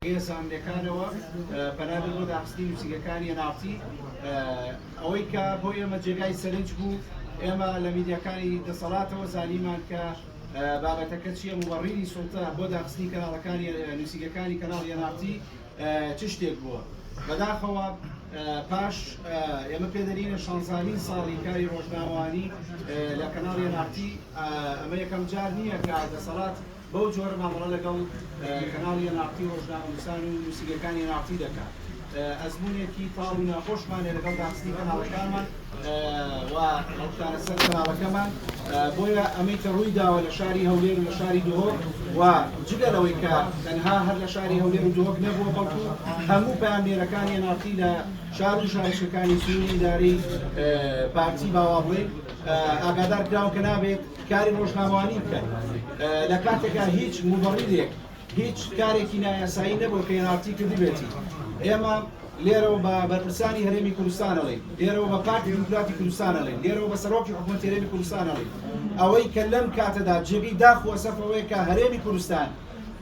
هێزە ئەمنیەکانەوە پەنا برد بۆ داخستنی نووسینگەکانی NRT. ئەوەی کە بۆ ئێمە جێگای سەرنج بوو، ئێمە لە میدیاکانی دەسەڵاتەوە زانیمان کە بابەتەکە چییە، موبەڕیری سوڵتە بۆ داخستنی کەناڵەکانی نووسینگەکانی کەناڵی NRT چ شتێک بووە. بەداخەوە پاش ئێمە پێدەنینە شانزامین ساڵی کاری ڕۆژنامەوانی لە کەناڵی NRT، ئەمە یەکەم جار نییە کە دەسەڵات بەو جۆرە مامەڵە لەگەڵ کەناڵی NRT و ڕۆژنامەنووسان و نووسینگەکانی NRT دەکات. ئەزموونێکی تاڵ و ناخۆشمان هەیە لەگەڵ داخستنی کەناڵەکانمان و هەڵکوتانە سەر کەناڵەکەمان، بۆیە ئەمەی کە ڕووی داوە لە شاری هەولێر و لە شاری دهۆک و جگە لەوەی کە تەنها هەر لە شاری هەولێر و دهۆک نەبووە، بەڵکو هەموو پەیامنێرەکانی NRT لە شار و شارۆچکەکانی سنووری ئیدارەی پارتی باوا بڵێین ئاگادار کراون کە نابێت کاری ڕۆژنامەوانی بکەن لە کاتێکا هیچ موبەڕیرێک هیچ کارێکی نایاسایی نەبووە کە NRT کردبێتی. ئێمە لێرەوە بە بەرپرسانی هەرێمی کوردستان ئەڵێین، لێرەوە بە پارتی دیموکراتی کوردستان ئەڵێین، لێرەوە بە سەرۆکی حکوومەتی هەرێمی کوردستان ئەڵێین، ئەوەی کە لەم کاتەدا جێگەی داخ و ئەسەف ئەوەیە کە هەرێمی کوردستان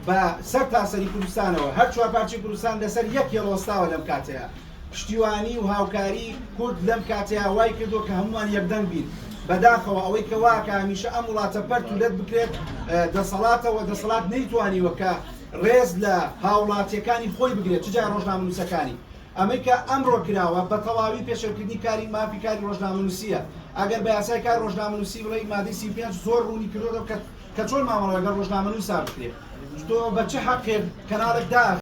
بە سەر تاسەری کوردستانەوە هەر چوار پارچەی کوردستان لەسەر یەک هێڵ وەستاوە لەم کاتەیە. پشتیوانی و هاوکاری کورد لەم کاتەیا وای کردووە کە هەموومان یەکدەنگ بین. بەداخەوە ئەوەی کە وا کە هەمیشە ئەم وڵاتە پەرت و لەت بکرێت دەسەڵاتە و دەسەڵات نەیتوانیوە کە ڕێز لە هاوڵاتیەکانی خۆی بگرێت چ جای ڕۆژنامەنووسەکانی. ئەمەی کە ئەمڕۆ کراوە بە تەواوی پێشێلکردنی کاری مافی کاری ڕۆژنامەنووسیە. ئەگەر بە یاسای کاری ڕۆژنامەنووسی بڵێی مادەی 35 زۆر ڕوونی کردۆتەوە کە کە چۆن مامەڵە لەگەڵ ڕۆژنامەنووسا بکرێت. تۆ بە چ حەقێک کەناڵێک داخ.